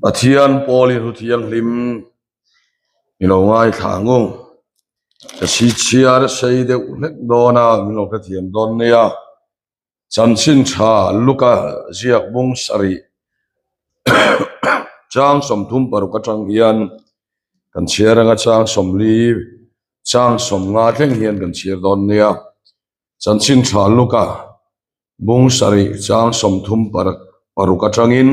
Pathian pawlin hu thianghlim i lo ngaithla ang u. Ka chhichhiar sei deuh hlek dawn a, min lo hrethiam dawn nia. Chanchin tha Luka ziak bung sarih chang 36 atang hian kan chhiar anga chang 40 chang 50 thleng hian kan chhiar dawn nia. Chanchin tha Luka bung sarih chang 36 atangin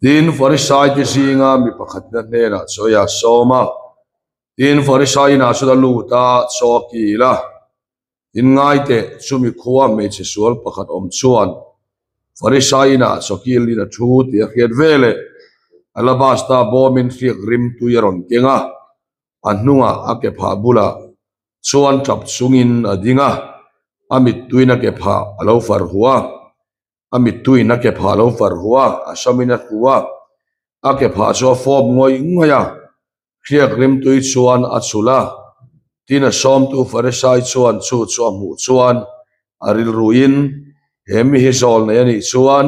tin Farisai te zinga mi pakhatna hnenah chawi a sawm a, tin Farisai inah chuan a lut a, chaw a kil a. Inngai teh, chumi khua hmeichhe sual pakhat awm chuan Farisai inah chawkil in a thu tih a hriat ve leh alabasta bawmin hriak rim tui a rawn keng a, a hnungah a ke phah bulah chuan tap chungin a ding a, a mittuiin a ke phah a lo far huh a, a mittuiin a ke phah a lo far huh a, a samin a hru a, a ke phah chu a fawp ngawih ngawih a. Hriak rimtui chuan a chulh a, tin a sawmtu Farisai chuan chu chu a hmuh chuan a rilruin, He mi hi zawl nei a nih chuan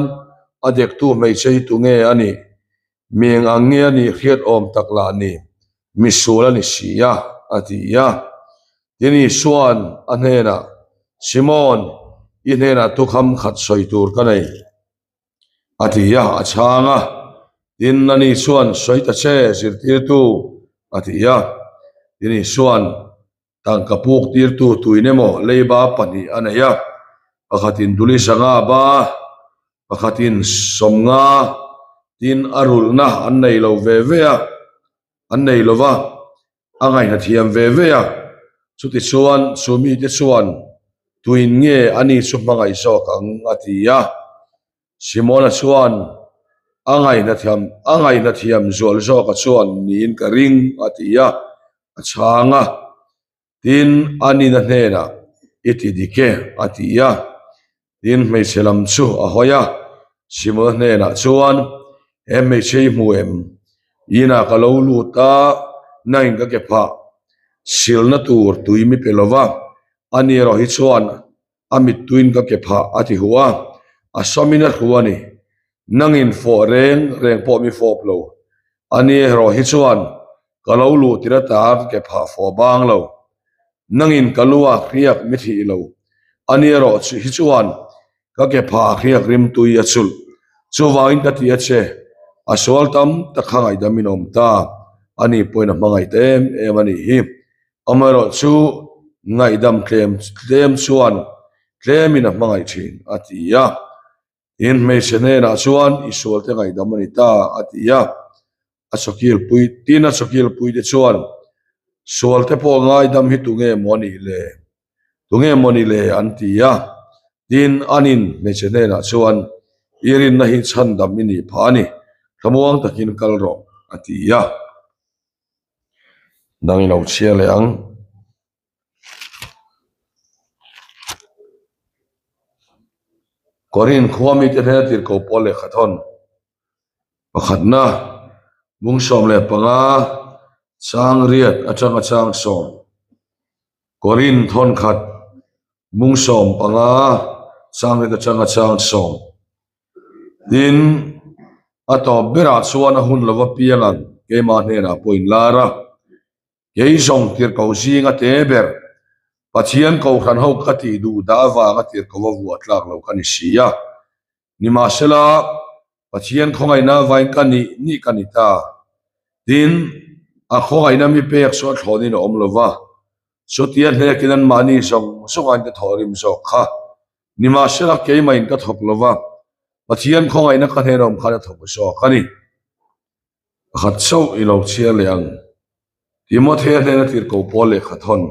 a dektu hmeichhe hi tunge a nih? Mi eng ang nge a nih hriat awm tak lah ni, misual a ni si a, a ti a. Tin Isua'n a hnenah, Simon, i hnenah thukham khat sawi tur ka nei. A ti a, a chhang a. Tin, ani chuan, Sawi ta che, zirtirtu, a ti a. Tin, Isua'n, Tangka puk tirtu tuin emaw leiba pahnih a nei a, pakhatin duli zanga ba, pakhatin sawmnga, tin a rulhna an nei lo ve ve a, an nei lo va. A ngaihna thiam ve ve a, chutichuan chu mite chuan tuin nge a ni chu hmangaih zawk ang a ti a. Simona chuan a ngaihna thiam a ngaihna thiam zual zawka chuan niin ka ring a ti a, a chhang a. Tin, a nina hnenah i ti dik e a ti a. Tin, hmeichhe lam chu a hawi a, Simona hnenah chuan, He hmeichhe i hmu em? Inah ka lo lut a, nangin ka ke phah silna tur tui mi pe lo va, ani erawh hi chuan a mittuiin ka ke phah a ti huh a, a samin a hru a ni. Nangin fawh reng reng pawh mi fawp lo, ani erawh hi chuan ka lo luh tir ata ka ke phah fawh bang lo. Nangin ka lu a hriak mi thih lo, ani erawh hi chuan ka ke phah a hriak rim tui a chulh. Chuvangin ka ti a che, a sual tam tak kha ngaihdam in awm ta, ani pawhin a hmangaih ta em em a nih hi. Amaherawh chu ngaihdam tlem tlem chuan tlemin a hmangaih thin, a ti a. Tin, hmeichhe hnenah chuan i sualte ngaihdam a ni ta, a ti a. A chawkilpui, tin a chawkilpuite chuan, Sualte pawh ngaidam hi tunge maw a nih le? Tunge maw ni le? an ti a. Tin, anin hmeichhe hnenah chuan, I rinna hi chhandam i nih phah a ni, thlamuang takin kal rawh, a ti a. Dang i lo chhiar leh ang. Korin khua mite hnena tirhkoh pawl lehkha thawn pakhatna bung 15 chang riat atanga chang sawm Korin thawn khat bung 15 chang riat atanga chang sawm tin a tawp berah chuan a hun lova piang ang keimah hnenah pawh inlar a. Kei zawng tirhkoh zinga te ber, Pathian kohhran ho ka tih duh dah avanga tirhkoh a vuah tlak lo ka ni si a. Nimahsela, Pathian khawngaihna avain ka nih nih ka ni ta. Tin, a khawngaihna mi pek chu a thlawnin a awm lo va, chutia hlekin anmahni zawng zawngain ka thawhrim zawk kha. Nimahsela, keimahin ka thawk lo va, Pathian khawngaihna ka hnen awm khan a thawk zawk a ni. Pakhat chauh i lo chhiar leh ang. Timothea hnena tirhkoh pawl lehkha thawn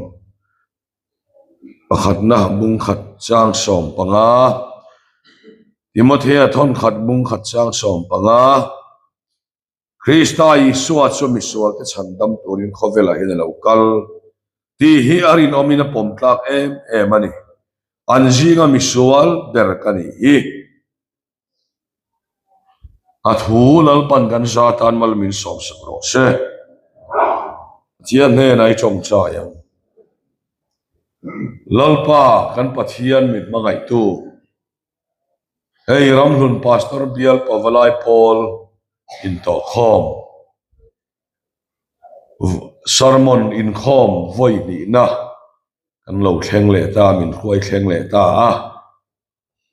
pakhatna bung khat chang 15 Timothea thawn khat bung khat chang 15 Krista Isua chu misualte chhandam turin khawvelah hian a lo kal tih hi a rinawmin a pawm tlak em em a ni. An zinga misual ber ka nih hi. A thu Lalpan kan za tan mal min sawm sak rawh se. Pathian hnenah i tawngtai ang. Lalpa kan Pathian min hmangaihtu. Hei Ramhlun Pastor Bial Pavalai Pawl intawhkhawm sermon inkhawm vawi hnihna kan lo thleng leh ta, min hruai thleng leh ta a.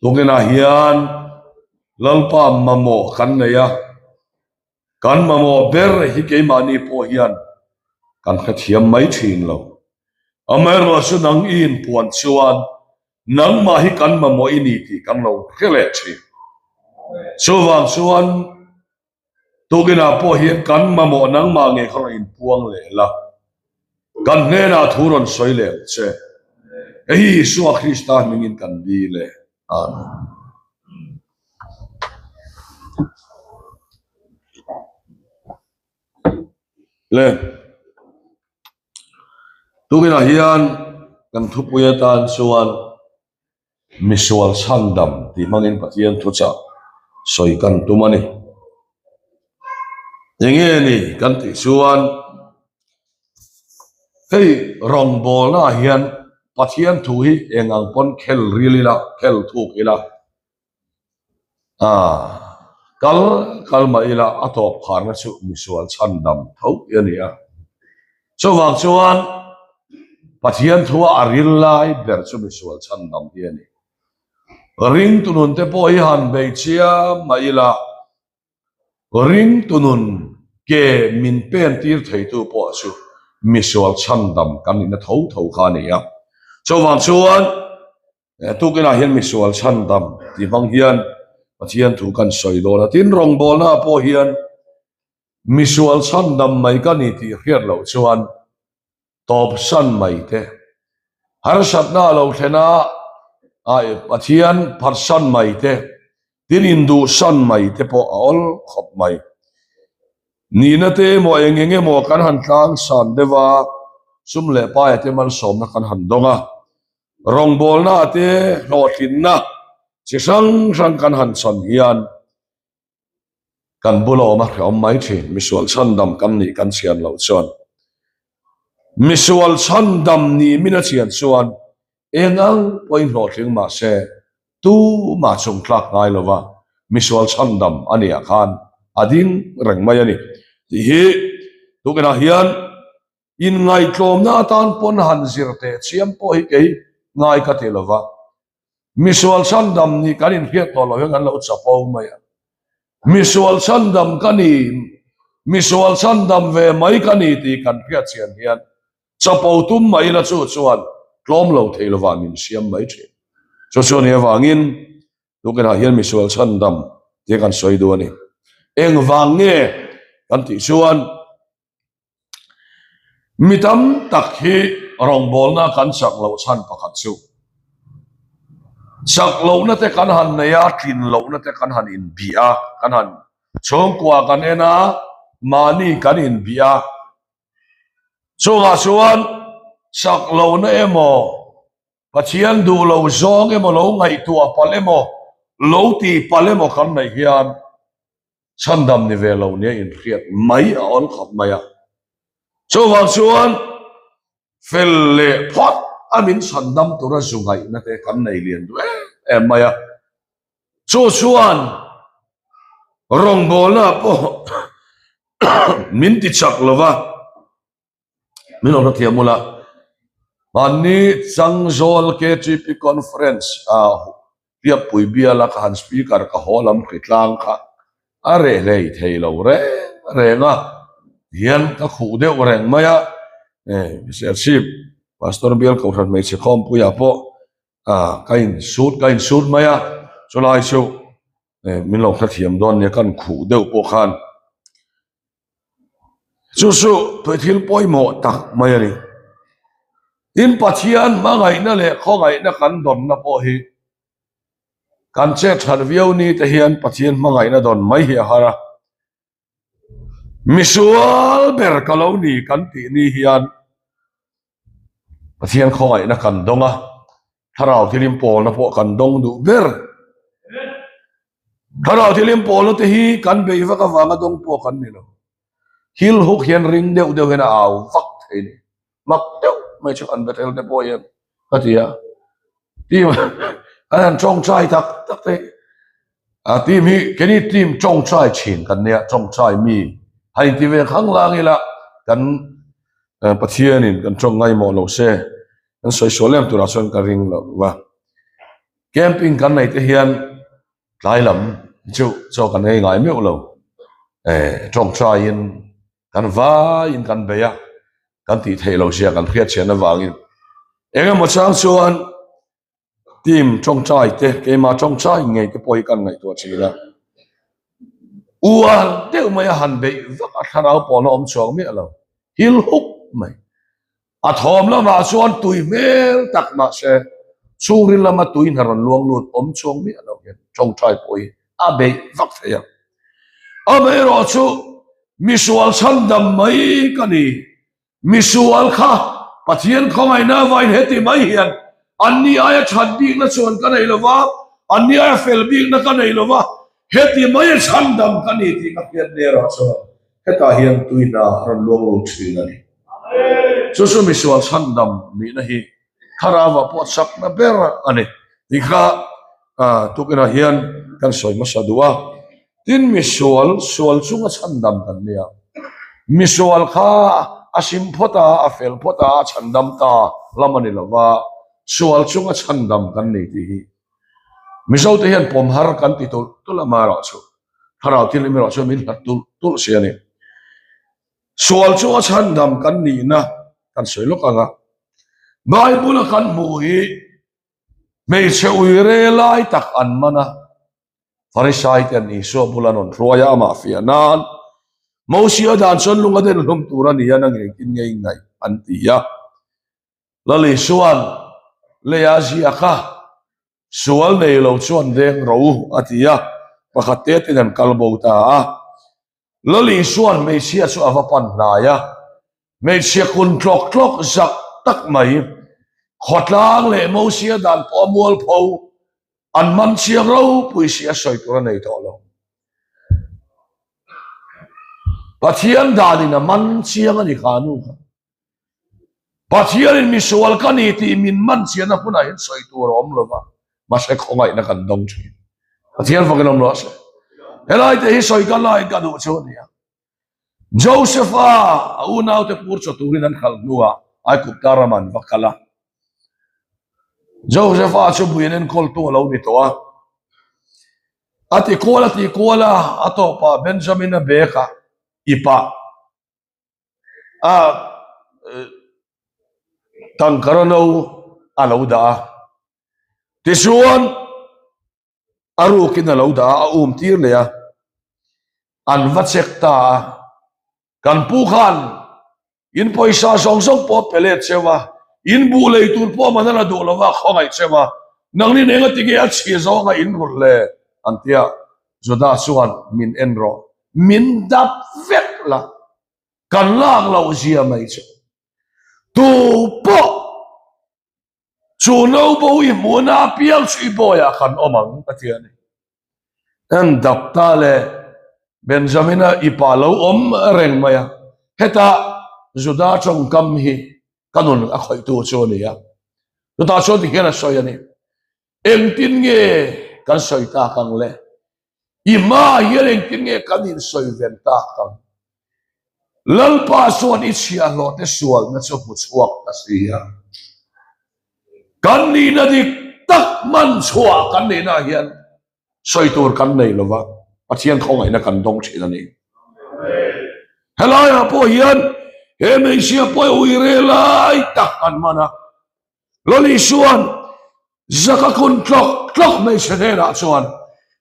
Tukinah hian Lalpa mamawh kan nei a, kan mamawh ber hi keimahni pawh hian kan hrethiam mai thin lo. Amaherawhchu nang i inpuan chuan nangmah hi kan mamawh i ni tih kan lo hre leh thin. Chuvang chuan Tukinah pawh hian kan mamawh nangmah ngei kha rawn inpuang leh la, kan hnenah thu rawn sawi leh ang che. Hei hi Isua Krista hmingin kan dil e. Amen. Le, tukinah hian kan thupui atan chuan Misual chhandam tih hmangin Pathian thuchah sawi kan tum a ni. Enge ni kan tih chuan hei rawngbawlna ah hian Pathian thu hi eng ang pawn khel ril ila, khel thuk ila, ah kal kal mah ila a tawp kharna chu misual chhandam tho hi a ni a. Chuvang chuan Pathian thua a ril lai ber chu misual chhandam hi a ni. Ringtu nun te pawh hi han bei chiam mah ila, ringtu nun ke min pen tir theitu pawh chu misual chhandam kan nihna tho tho kha a ni a. Chuvang chuan tukinah hian misual chhandam tih hmang hian Pathian thu kan sawi dawn a. Tin, rawngbawlnaah pawh hian Misual chhandam mai ka ni tih hriat loh chuan tawpsan mai te, harsatna a lo thlen a, Pathian phatsan mai te, tin induhsan mai te pawh a awl khawp mai. Nihna te emaw eng eng emaw kan han tlang san deuh a, sum leh paia te malsawmna kan han dawng a, rawngbawlna te hlawhtlinna chi hrang hrang kan han chan hian Kan bula awm a hrehawm mai thin. Misual chhandam kan nih kan chian loh chuan misual chhandam nih min a chian chuan eng ang pawhin hlawhtling mah se tumah chung tlak ngai lova misual chhandam a nih ah khan a ding reng mai a ni tih hi tukinah hian inngaihtlawmna atan pawn han zir teh chiam pawh hi kei ngai ka ti lova. Misual chhandam nih kan inhriat tawh loh hian kan lo chapo mai a. Misual chhandam ka ni, misual chhandam ve mai ka ni tih kan hriat chian hian chapo tum mai ila chu chuan tlawm lo thei lovah min siam mai thin. Chu chu a nih avangin tukinah hian misual chhandam tih kan sawi duh a ni. Engvang nge kan tih chuan Mi tam tak hi rawngbawlna kan chak loh chhan pakhat chu chak lohna te kan han nei a, tlin lohna te kan han inbih a, kan han chhungkua kan en a, mahni kan inbih a. Chungah chuan chak lohna emaw, Pathian duh lo zawng emaw lo ngaihtuah palh emaw, lo tih palh emaw kan neih hian Chhandam ni ve lo nia inhriat mai a awn khawp mai a. Chuvang chuan fel leh phawt a min chhandam tura zu ngaihna te kan nei lian duh em em mai a. Chu chuan rawngbawlna pawh min ti chak lo va. Min awmna thiam ula, mahni Changzawl KTP Conference ah Piakpui biala ka han speaker ka haw lam hri tlang kha a reh hlei thei lo reng reng a, hian ka khuh deuh reng mai a, Serchhip Pastor Bial Kohhran Hmeichhe Khawmpuiah pawh ka insut ka insut mai a, chulai chu min lo hrethiam dawn nia kan khuh deuh pawh khan. Chu chu tui thil pawimawh tak mai a ni. Tin, Pathian hmangaihna leh khawngaihna kan dawnna pawh hi kan chet that viau ni te hian Pathian hmangaihna dawn mai hi a har a. Misual ber ka lo ni kan tih ni hian Pathian khawngaihna kan dawng a, thlarau thilim pawlna pawh kan dawng duh ber. Thlarau thilim pawlna te hi kan bei vak avanga dawng pawh kan ni lo. Hil huk hian ring deuh deuh hian a au vak thei ni. Mak deuh mai chu an Bethel te pawh hian ka ti a. Ti an han tawngtai tak tak te. A team hi keini team tawngtai thin kan nia, tawngtai mi han inti ve khang lang ila kan Pathianin kan tawng ngaimawh lo se kan sawi sual em turah chuan ka ring lo va. Camping kan nei te hian tlai lam chu chaw kan ngei ngai meuh lo tawngtaiin kan vaiin kan bei a, kan tih theih loh zia kan hriat chian avangin engemaw chang chuan Team tawngtai te, keimah tawngtai ngei te pawh hi kan ngaihtuah thin a. Uar deuh mai a han beih vak a thlarau pawhna awm chuang miah lo, hil huk mai. A thawm lamah chuan tui hmel tak mahse chhungril lama tui hna rawn luang lut awm chuang miah lo hian tawngtai pawh hi a beih vak thei a. Amaherawh chu misual chhandam mai ka ni. Misual kha Pathian khawngaihna avain heti mai hian anni aia that bikna chuan ka nei lova, anni aia fel bikna ka nei lova, heti mai a chhandam ka ni tih ka hriat ner ah chuan hetah hian tui hna a rawn luang lut thin a ni. Chu chu misual chhandam nihna hi thlarau ah pawh chakna ber a ni tih kha tukinah hian kan sawi hmasa duh a. Tin, misual, sual chunga chhandam kan nia. Misual kha a sim phawt a, a fel phawt a, a chhandam ta lam a ni lo va, sual chunga chhandam kan ni tih hi Mizote hian pawm har kan ti tulh tulh a, amaherawhchu thlarau thil erawh chuan min hlat tulh tulh si a ni. Sual chunga chhandam kan nihna kan sawi lawk ang a, Bible-a kan hmuh hi hmeichhe uire lai tak an man a, Farisai ten Isua bula rawn hruai a, amah fiah nan Mosia dan chuan lung a den hlum tur a ni a, nang engtin nge i ngaih? an ti a. Lal Isua'n leia ziak a, Sual nei lo chuan deng ro u, a ti a, pakhat te ten an kal bo ta a. Lal Isua'n hmeichhia chu a va pan hnai a, hmeichhia kun tlawk tlawk zak tak mai, khawtlang leh Mosia dan pawh a mualpho An man chiang ropui si a sawi tur a nei tawh lo. Pathian danin a man chiang a ni kha nu kha. Pathianin misual ka ni tih min man chianna hmunah hian sawi tur a awm lo va, mahse khawngaihna kan dawng thin. Pathian fakin awm rawh se. Helai te hi sawi ka lai ka duh chu a nia. Joseph-a a unaute pur chaw turin an khalh hnuah Aigupta ramah an va kal a. Joseph-a chu buian enkawltu a lo ni tawh a. A ti kual a ti kual a, a tawpah Benjamin-a bag-ah ipah a tangkara no a lo dah a. Tichuan. A rukin a lo dah a, a um tir leh a, an va check ta a, kan pu khan in pawisa zawng zawng pawh a pe let cheu a, in buh lei tur pawh man a la duh lo va, a khawngaih cheu a, nangni nen a tinge a chhia zawnga in rulh le an ti a, Judah chuan min en rawh, min dap vek la, kan lak loh zia mai chu tu pawh Chu naubo i hmuhna apiang chu i bawiah kan awm ang, a ti a ni. Kan Dapta leh Benjamina i pa lo awm reng mai a, hetah Juda tawngkam hi ka nun a khawihtu chu a ni a. Chutah chuan tihian a sawi a ni, Engtin nge kan sawi tak ang le? I hmaah hian engtin nge kan insawi ven tak ang? Lalpa chuan i chhiahhlawhte sualna chu hmu chhuak ta si a. Kan nihna dik tak hman chhuah kan nihnaah hian sawi tur kan nei lo va, Pathian khawngaihna kan dawng thin a ni. Helaiah pawh hian he hmeichhia pawh hi uire lai tak an hman a. Lal Isua'n zaka kun tlawk tlawk hmeichhe hnenah chuan,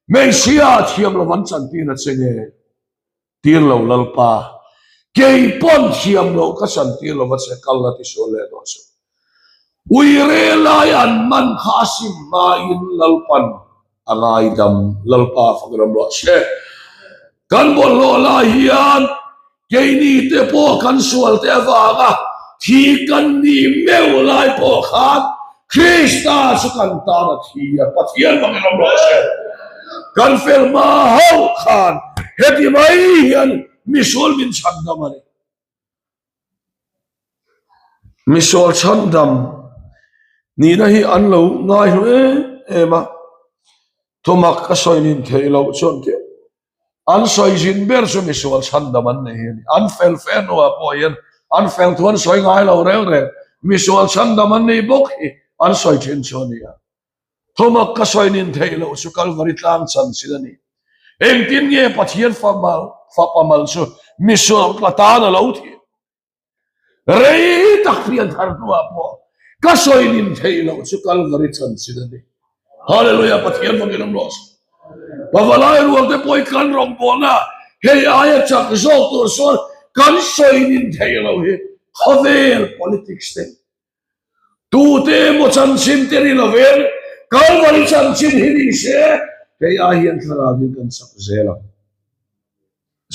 Hmeichhia thiam lo an chantir a che nge? Tir lo Lalpa, kei pawn thiam lo ka chantir lo va che, kal la tisual leh tawh chu. Uire lai an man kha a sim hmain Lalpan a ngaidam, Lalpa fak ram rawh se. Kan bawlhhlawh lai hian Keini te pawh kan sual te avanga thi kan nih meuh lai pawh khan Krista chu kan tan a thi a, Pathian vangin awm rawh se. Kan fel hma hauh khan heti mai hian misual min chhandam a ni. Misual chhandam nihna hi an lo ngai hlu em em a. Thumak ka sawi nin theih loh chuan tih an sawi zin ber chu misual chhandam an nei hi a ni. An fel fe hnuah pawh hian an fel thu an sawi ngai lo reng reng. Misual chhandam an nei bawk hi an sawi thin chu a ni a. Thumak ka sawi nin theih loh chu Kalvari tlang chanchin a ni. Engtin nge Pathian fapa mal chu misual tla tan a lo thih? Rei tak pian thar hnuah pawh ka sawi nin theih loh chu Kalvari chanchin a ni. Hallelujah Pathian vangin awm rawh se. Pavalai rual te pawh i kan rawngbawlna hei aia chak zawk tur chuan kan sawi nin theih loh hi khawvel politics te tute emaw chanchin te ni lovin Kalvari chanchin hi ni se hei ai hian thlarauin kan chak zel ang.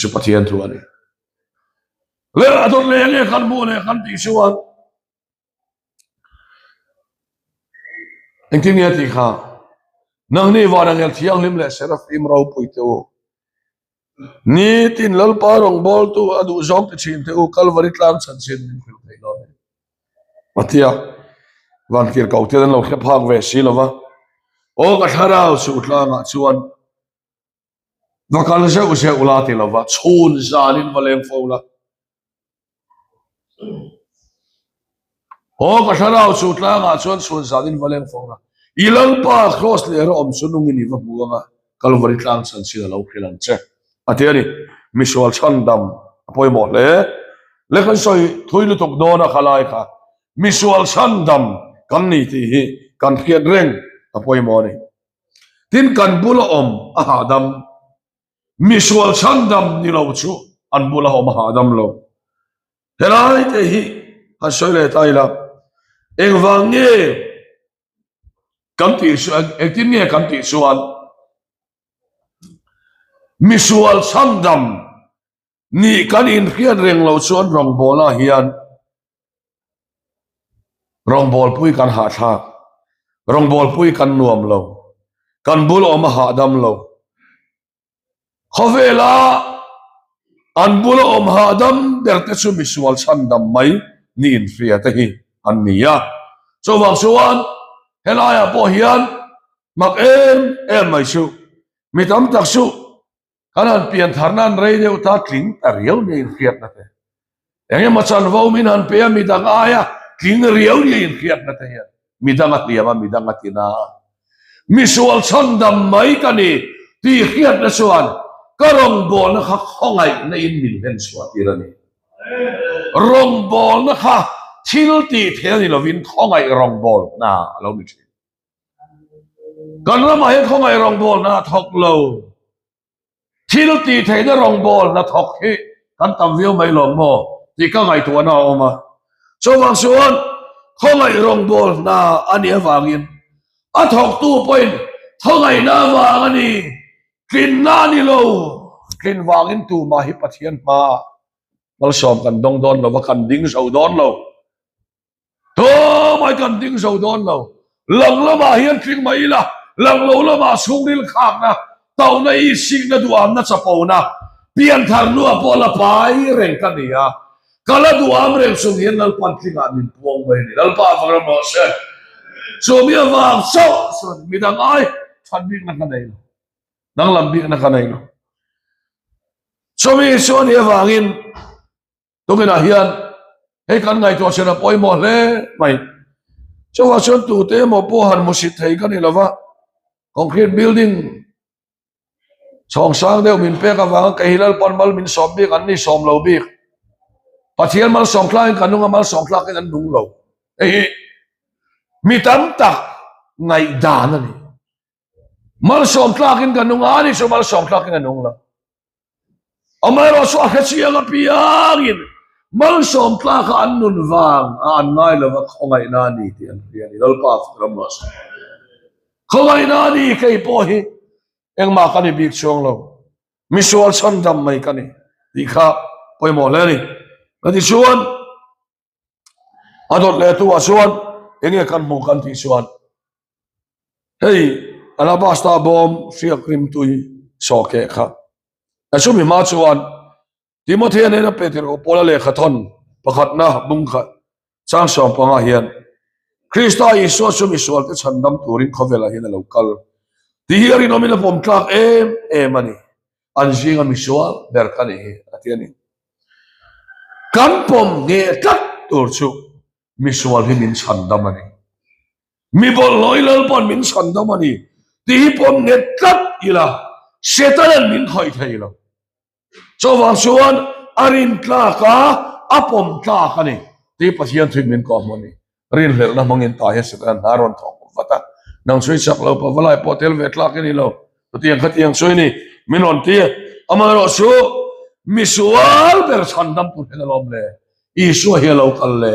Chu Pathian thu a ni. Le a dawt leh nge kan hmuh leh kan tih chuan engtin nge tih kha nangni van angel thianghlim leh serafim ropui te u nitin lalpa rawngbawltu a duh zawng ti thin te u kalvari tlang chhan chin min hrilh thei dawn e Patia vantir ko te an lo hre phak ve si lova aw ka thlarau chu tlangah chuan Va kal zeuh zeuh la ti lova chhun zanin va leng fo la. Aw ka thlarau chu tlangah chuan chhun zanin va leng fo la. I Lalpa Kraws leh rawh awm chu nungin i va hmu anga Kalvari tlang chanchin a lo hrilh ang che. A ti a ni. Misual chhandam a pawimawh hle. Le kan sawi thui lutuk dawn a khalai kha misual chhandam kan ni tih hi kan hriat reng a pawimawh a ni. Tin kan bula awm a hahdam, misual chhandam ni lo chu an bula awm a hahdam lo. Helai te hi han sawi leh ta ila, engvang nge kan tih chuan, engtin nge kan tih chuan misual chhandam Nih kan inhriat reng loh chuan rawngbawlah hian rawngbawlpui kan hahthlak, rawngbawlpui kan nuam lo, kan bul awm a hahdam lo. Khawvela an bula awm hahdam ber te chu misual chhandam mai ni inhria te hi an ni a. Chuvang chuan helaiah pawh hian mak em em mai chu mi tam tak chu Kan han pian thar nan rei deuh ta tling ta riau nia inhriatna te. Eng emaw chanvo min han pe a midang aia tling riau nia inhriatna te hian midang a hliam a, midang a tina a. Misual chhandam mai ka ni tih hriatna chuan ka rawngbawlna kha khawngaihna in min hlen chhuah tir a ni. Rawngbawlna kha thil tih theih a ni lovin khawngaih rawngbawlna a lo ni thin. Kan ramah hian khawngaih rawngbâwl hna thawk lo, thil tih theihna rawngbâwl hna thawk hi kan tam viau mai lawng maw tih ka ngaihtuahna a awm a. Chuvang chuan khawngaih rawngbâwl hna a nih avangin a thawktu pawhin khawngaihna avang a ni, tlinna a ni lo. Tlin vangin tumah hi Pathian hmaah malsawm kan dawng dawn lo va, kan ding zo dawn lo. Tumai kan ding zo dawn lo. Lang lamah hian tling mai ila, lang lo lamah chhungril khakna, tauhna, isikna, duhamna, chapona, pianthar nua pawh la pai reng ka ni a. Ka la duham reng chung hian Lalpan tlingah min puang mai a ni. Lalpa avang ram rawh se. Chumi avang chauh chuan midang ai that bikna ka nei lo. Danglam bikna ka nei lo. Chumi chu a nih avangin Tuminah hian hei kan ngaihtuah chhan a pawimawh hle mai. Chuvah chuan tute emaw pawh han hmusit thei ka ni lova, concrete building chhawng sang deuh min pek avanga kei hi Lalpan mal min sawm bik an ni sawm lo bik. Pathian malsawm thlakin ka nung a, malsawm thlakin an nung lo. Hei hi mi tam tak ngaihdan a ni. Malsawm tlakin ka nung a, ani chu malsawm tlakin a nung lo. Amaherawh chu a hre chiang apiangin malsawm tlaka an nun vang a an ngai lova khawngaihna a ni tih an hria a ni. Lalpa fak ram rawh se. Khawngaihna a ni kei pawh hi engmah ka ni bik chuang lo. Misual chhandam mai ka ni tih kha pawimawh hle a ni. Ka ti chuan A dawt leh tu ah chuan enge kan hmuh kan tih chuan hei alabasta bawm hriak rimtui sawhkeh kha a chumi hma chuan Timothea nena pe tirh Paula lehkha thawn pakhatna bung khat chang 15 hian Krista Isua chu misualte chhandam turin khawvelah hian a lo kal. Ti hi a rinawmin a pawm tlak em em a ni. An zinga misual ber ka nih hi a ti a ni. Kan pawm ngheh tlat tur chu misual hi min chhan dam a ni. Mi bawlhhlawh i Lalpawn min chhan dam a ni tih hi pawm nghet tlat ila Setanan min khawih thei lo. Chuvang chuan a rin tlak a, a pawm tlak a ni tih Pathian thuin min kawhhmuh a ni. Rinhlelhna hmangin tah hian Setanan hna a rawn thawk vat a, nang chu i chak lo, pavalai pawh tel ve tlak i ni lo, chutiang khatiang chu i ni, min rawn ti. Amaherawh chu misual ber chhandam tur hian a lawm le, Isua hi a lo kal le.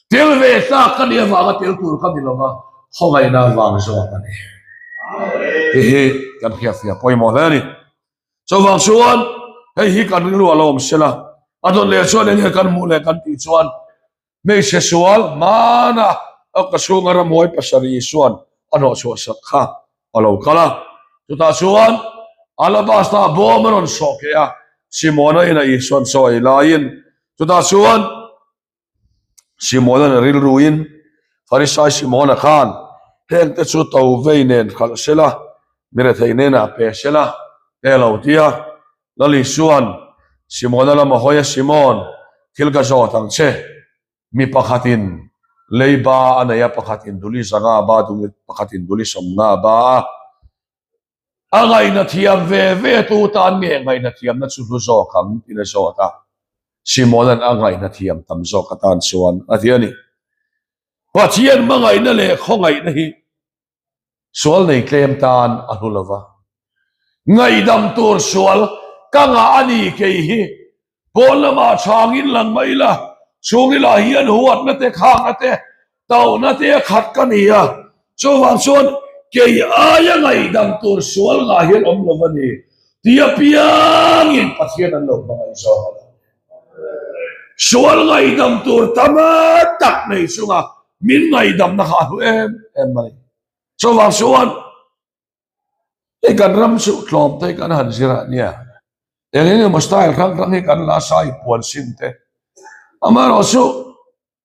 Tel ve tlak ka nih avanga tel tur ka ni lo va, khawngaihna avang zawk a ni. Tih hi kan hriatfiah pawimawh hle a ni. Chuvang chuan hei hi kan rilru a lo awm sela, a dawn leh chuan enge kan hmuh leh kan tih chuan hmeichhe sual hmana a ka chhunga ramhuai pasarih Isua'n a hnawhchhuah sak kha a lo kal a. Chutah chuan alabasta bawm a rawn sawh keh a, Simona inah Isua'n chaw ei laiin chutah chuan Simona'n a rilruin, Farisai Simona khan hengte chu to vei nen khalh sela, mi rethei hnenah pe sela, te a lo ti a. Lal Isua'n Simona lam a hawi a, Simon, thil ka zawt ang che. Mi pakhatin lei ba a nei a, pakhatin duli zanga ba dul, pakhatin duli sawmnga ba a. A ngaihna thiam ve ve tu tan nge ngaihna thiamna chu hlu zawk ang tiin a zawt a, Simona'n a ngaihna thiam tam zawk atan chuan a ti a ni. Pathian hmangaihna leh khawngaihna hi sual nei tlem tan a hlu lo va, ngaihdam tur sual ka ngah a ni kei hi Pawn lamah chhangin lang mai ila, chhungilah hian huatna te, khakna te, tauhna te a khat ka ni a, chuvang chuan kei aia ngaihdam tur sual ngah hian awm lo a ni tih apiangin Pathian an lo hmangaih zawk a lo. Sual ngaihdam tur tam tak nei chunga min ngaihdamna kha a hlu em em mai. Chuvang chuan Hei kan ram chu tlawm te kan han zir a nia, eng eng emaw style hrang hrang hi kan la sai puan sin te, amaherawh chu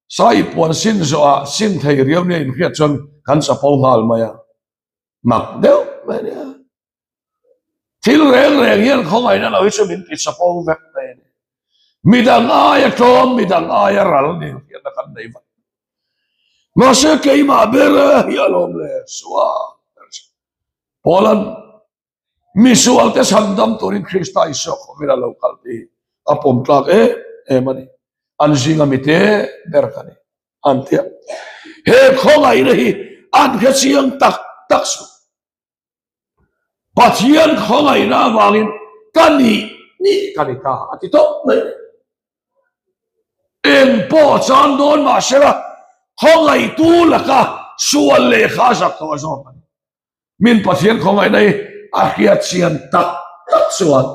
sai puan sin zawhah sin thei riau nia inhriat chuan kan chapo nghal mai a, mak deuh mai a nia. Thil reng reng hian khawngaihna lo hi chu min ti chapo vek mai a ni. Midang aia tlawm, midang aia ral nen hian kan nei vat. Mahse keimah ber hi a lawm le sual ber chu. Paula'n misualte chhandam turin Krista Isua khawvel a lo kal tih hi a pawm tlak em em a ni. An zinga mite ber ka ni an ti a. He khawngaihna hi an hrechiang tak tak suh. Pathian khawngaihna avangin ka nih nih ka ni ta a ti tawp mai. Eng pawh chan dawn mahsela khawngaihtu laka sual lehkha a zak tawh zawk a ni. Min Pathian khawngaihna hi a hriatchian tak tak chuan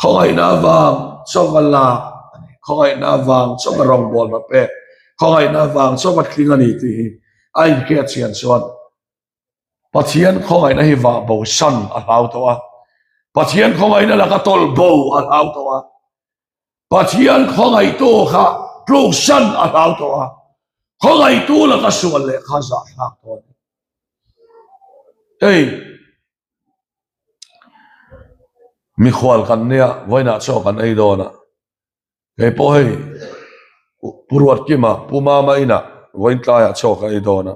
khawngaihna avang chauva lak a ni, khawngaihna avang chauva rawngbawlna pek, khawngaihna avang chauva tling a ni tih hi a inhriatchian chuan Pathian khawngaihna hi vah bo san a hlau tawh a, Pathian khawngaihna laka tawlh bo a hlau tawh a, Pathian khawngaihtu kha tluk san a hlau tawh a, khawngaihtu laka sual leh kha zahthlak tawh a ni. Hei mikhual kan nia vawiinah chaw kan ei dawn a. Kei pawh hei Pu Ruatkima, Pu Mama inah vawiin tlaiah chaw ka ei dawn a,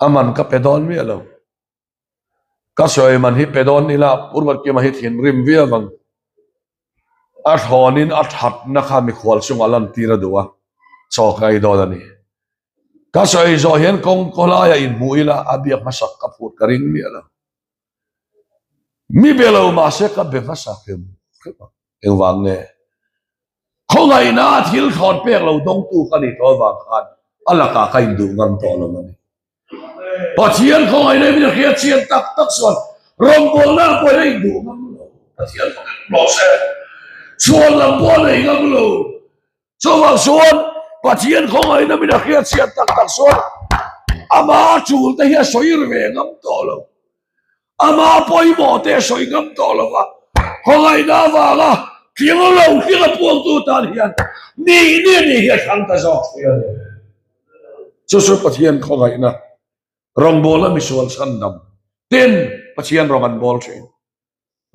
a man ka pe dawn miah lo. Ka sawi man hi pe dawn ila Pu Ruatkima hi thinrim viau ang. A thlawnin a thatna kha mikhual chungah lantir a duh a, chaw ka ei dawn a ni. Ka sawi zawh hian kawng kawlaiah inhmuh ila a biak hmasak ka phut ka ring miah lo. Mi be lo mahse ka be hmasa hrim hrim ang. Engvang nge? Khawngaihna a thil thlawn pek lo dawngtu ka nih tawh avang khan a lakah ka induh ngam tawh lo a ni. Pathian khawngaihna hi min hriat chian tak tak chuan rawngbawlna pawhin a induh ngam lo. Pathian khawngaihna rawh se. Chhuan lam pawh a nei ngam lo. Chuvang chuan Pathian khawngaihna min a hriat chhiat tak tak chuan ama tul te hi a sawi ve ngam tawh lo. Ama pawimawh te a sawi ngam tawh lo va. Khawngaihna avanga tling lo tling a puangtu tan hian nih nih nih hi a thlang ta zawk thei a ni. Chu chu Pathian khawngaihna. Rawngbawlna misual chhandam ten Pathian rawng an bawl thin.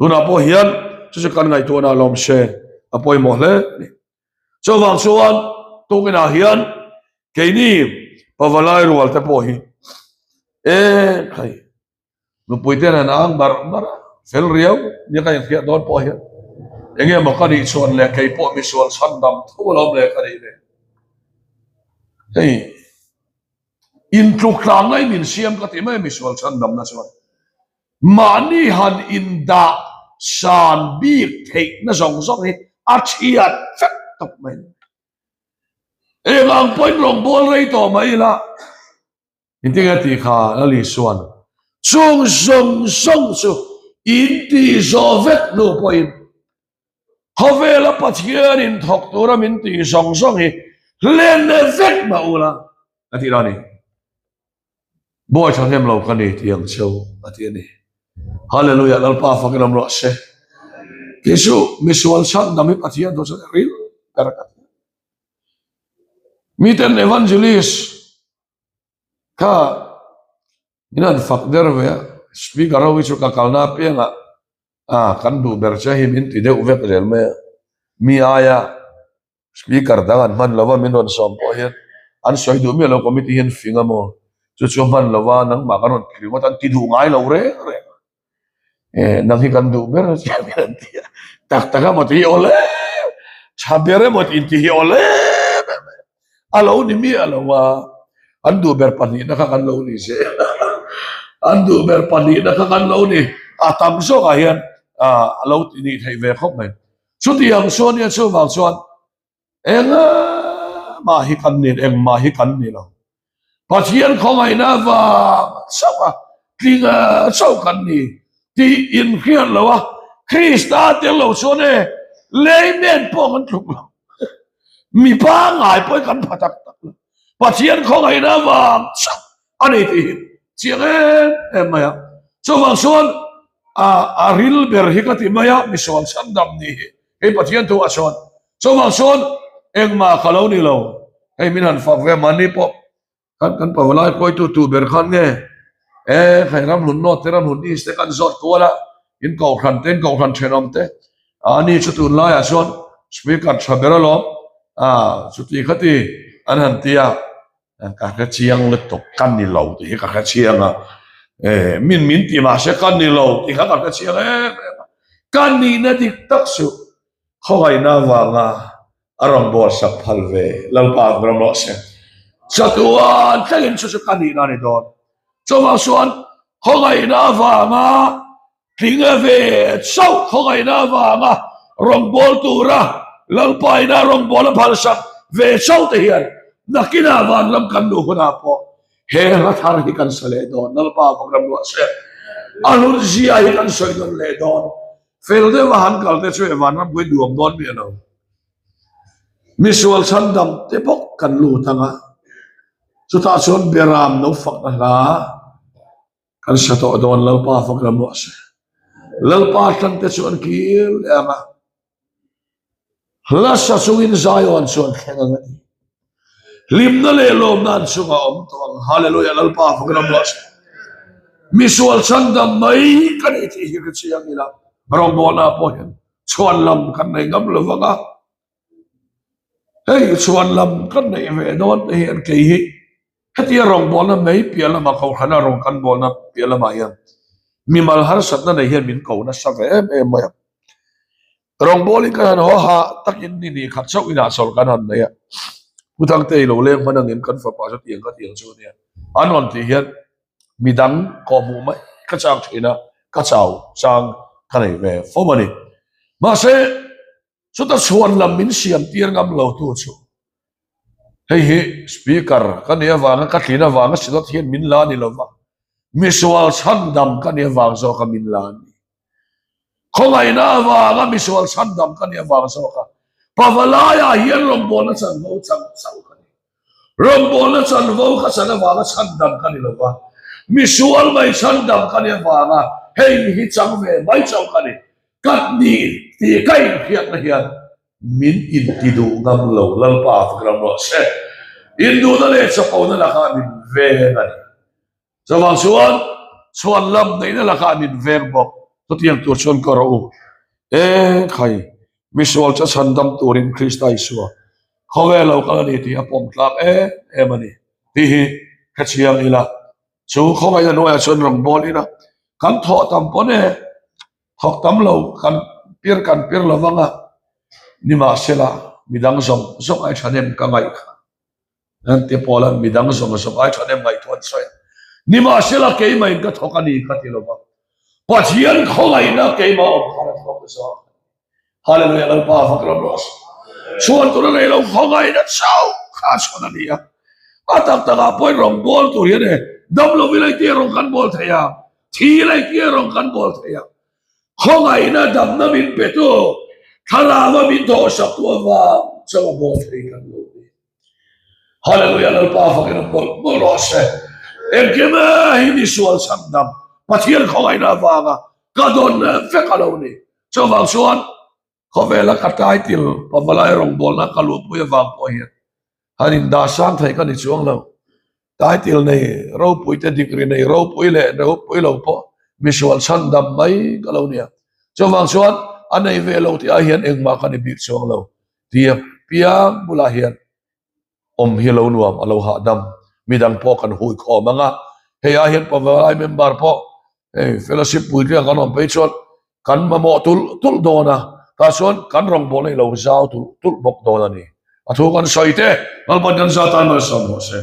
Tunah pawh hian chu chu kan ngaihtuahna lawm se a pawimawh hle a ni. Chuvang chuan tukinah hian keini pavalai rual te pawh hi e khai nupui ten an ang mar mar a, fel riau nia ka inhriat dawn pawh hian enge maw ka nih chuan leh kei pawh misual chhandam tho alawm leh ka nih ve. Hei. Intluk tlang ngai min siam ka ti mai misual chhandamna chuan mahni han indah san bik theihna zawng zawng hi a thiat vek tawp mai. Eng ang pawhin rawngbâwl rei tawh mai ila engtin nge tih kha Lali chuan chung zawng zawng chu intih zawh vek hnu pawhin Khawvela Pathianin thawk tura min tih zawng zawng hi hlen vek mah ula a tih la ni. Bawi thahnem lo ka ni tih ang cheu a ti a ni. Hallelujah Lalpa fakin awm rawh se. Kei chu misual chhandam hi Pathian thu chuan ril ber ka ti. Miten evangelist kha min han fak der ve a, speaker ho hi chu ka kalna apiangah A, kan duh ber che hi min ti deuh vek zel mai a, mi aia speaker dang an hman lova min rawn sawm pawh hian an sawi duh miah lo committee hian fing a maw chu chu hman lova nangmah kan rawn ti ringawt an ti duh ngai lo reng reng a, e nang hi kan duh ber a chiah hian an ti a, tak tak emaw ti hi awl em, tha ber emaw ti inti hi awl em em e. A lo ni miah lo a, an duh ber pahnihna kha kan lo ni zel a, an duh ber pahnihna kha kan lo ni, a tam zawkah hian a lo ti nih theih ve khawp mai. Chutiang chuan nia chuvang chuan engmah hi kan ni, engmah hi kan ni lo. Pathian khawngaihna avang chauh a tling chauh kan ni tih inhriat lo a, Krista tel lo chuan e layman pawh kan tluk lo, mi pangngai pawhin kan pha tak tak lo. Pathian khawngaihna avang chauh a ni tih hi chiang em em mai a. Chuvang chuan a ril ber hi ka ti mai a, misual chhandam ni hi hei Pathian thu ah chuan. Chuvang chuan engmah ka lo ni lo. Hei min han fak ve mahni pawh kan kan pavalai kawitu tu ber khan nge e hei ram hlun north te ram hlun east te kan zawt kual a in kohhran te in kohhran thenawm te a ni chu tunlaiah chuan speaker tha ber alawm a chuti khati an han ti a ka hre chiang lutuk ka ni lo tih hi ka hre chiang a e min min ti mahse ka ni lo tih kha ka hre chiang em em a ka nihna dik tak chu Khawngaihna avanga a rawn buatsak phal ve Lalpa ang ram rawh se. Chatuan thlengin chu chu ka nihna a ni dawn. Chuvang chuan khawngaihna avanga tling ve chauh khawngaihna avanga rawngbâwl tura Lalpa ina rawngbâwl a phalsak ve chauh te hian nakinah vanram kan luh hunah pawh he hla thar hi kan sa leh dawn. Lalpa ang ram rawh se. A hlutzia hi kan sawi nawn leh dawn. Fel deuh a han kal te chu e vanram pui nuam dawn miah lo. Misual chhandam te bawk kan lut ang a, chutah chuan Beram no fakna hla kan sa tawh dawn Lalpa fak ram rawh se. Lalpa tan te chu an kir leh ang a, hla sa chungin Zion chu an thleng ang a ti. Hlimna leh lawmna an chungah awm tawh ang. Hallelujah Lalpa fak ram rawh se. Misual chhandam mai ka ni tih hi ka chiang ila rawngbawlna pawh hian chhuan lam kan nei ngam lo vang a. Hei chhuan lam kan neih ve dawn te hian kei hi hetia rawngbawlna mai piah lamah kohhrana rawng kan bawlna piah lamah hian mimal harsatna nei hian min ko nasa ve em em mai a. Rawngbawlin kan han haw ha takin ni ni khat chauh inah chawlh kan han nei a, Pu Thangtei lo leng hman angin kan fapa chu tiang ka tiang chu a nia, an rawn tih hian midang kawhhmuh mai ka chak thin a, ka chau chang ka nei ve fo a ni. Mahse, chuta chhuan lam min siam tir ngam lo tu chu hei hi Speaker ka nih avanga ka tlin avanga Synod hian min la ni lova, misual chhandam ka nih avang zawka min la a ni. Khawngaihna avanga misual chhandam ka nih avang zawk a, Pavalaiah hian rawngbawlna chanvo chang chauh ka ni. Rawngbawlna chanvo ka chan avanga chhandam ka ni lova, misual mai chhandam ka nih avanga hei hi chang ve mai chauh ka ni. Ka ni tih ka inhriatna hian min inti duh ngam lo Lalpa fak ram rawh se. Induhna leh chapona lakah min veng a ni. Chuvang chuan chhuan lam neihna lakah min veng bawk. Chutiang tur chuan ka rawh u. E khai, misual chu chhandam turin Krista Isua khawvel lo kal a ni tih a pawm tlak em em a ni tih hi hrechiang ila. Chu khawngaihna hnuaiah chuan rawngbâwl ila kan thawh tam pawn e, thawk tam lo kan pir kan pir lo vang a, nimahsela midang zawng zawng ai thahnem ka ngaih kha. An ti Paula'n midang zawng zawng ai thahnem ngaihtuah an sawi a, nimahsela keimahin ka thawk a ni ka ti lo va, Pathian khawngaihna keimah awm khan a thawk zawk a ni. Hallelujah Lalpa fak ram rawh se. Chhuan tur a nei lo khawngaihna chauh kha chhuan a ni a. A tak takah pawhin rawngbâwl tur hian e dam lo i lei tia rawng kan bawl thei a, thi lei tia rawng kan bawl thei a. Khawngaihna damna min petu, thlarava min thawhsaktu avang chauh a bawl thei kan lo ni. Hallelujah Lalpa fakin an mawlh mawlh rawh se. Engkim hi misual chhandam Pathian khawngaihna avanga ka dawn vek a lo ni. Chuvang chuan khawvela ka title pavalai rawngbawlna ka luhpui avang pawh hian han indah sang thei ka ni chuang lo. Title nei ropui te degree nei ropui leh ropui lo pawh misual chhandam mai ka lo nia. Chuvang chuan a nei ve lo tih ah hian engmah ka ni bik chuang lo. Tia piang bulah hian awm hi lo nuam a lo hahdam. Midang pawh kan hui khawm ang a, hei ah hian pavalai member pawh hei fellowship puitling kan awm phei chuan kan mamawh tulh tulh dawn a, tah chuan kan rawngbawlna hi lo zau tulh tulh bawk dawn a ni. A thu kan sawi te Lalpan kan za tan malsawm rawh se.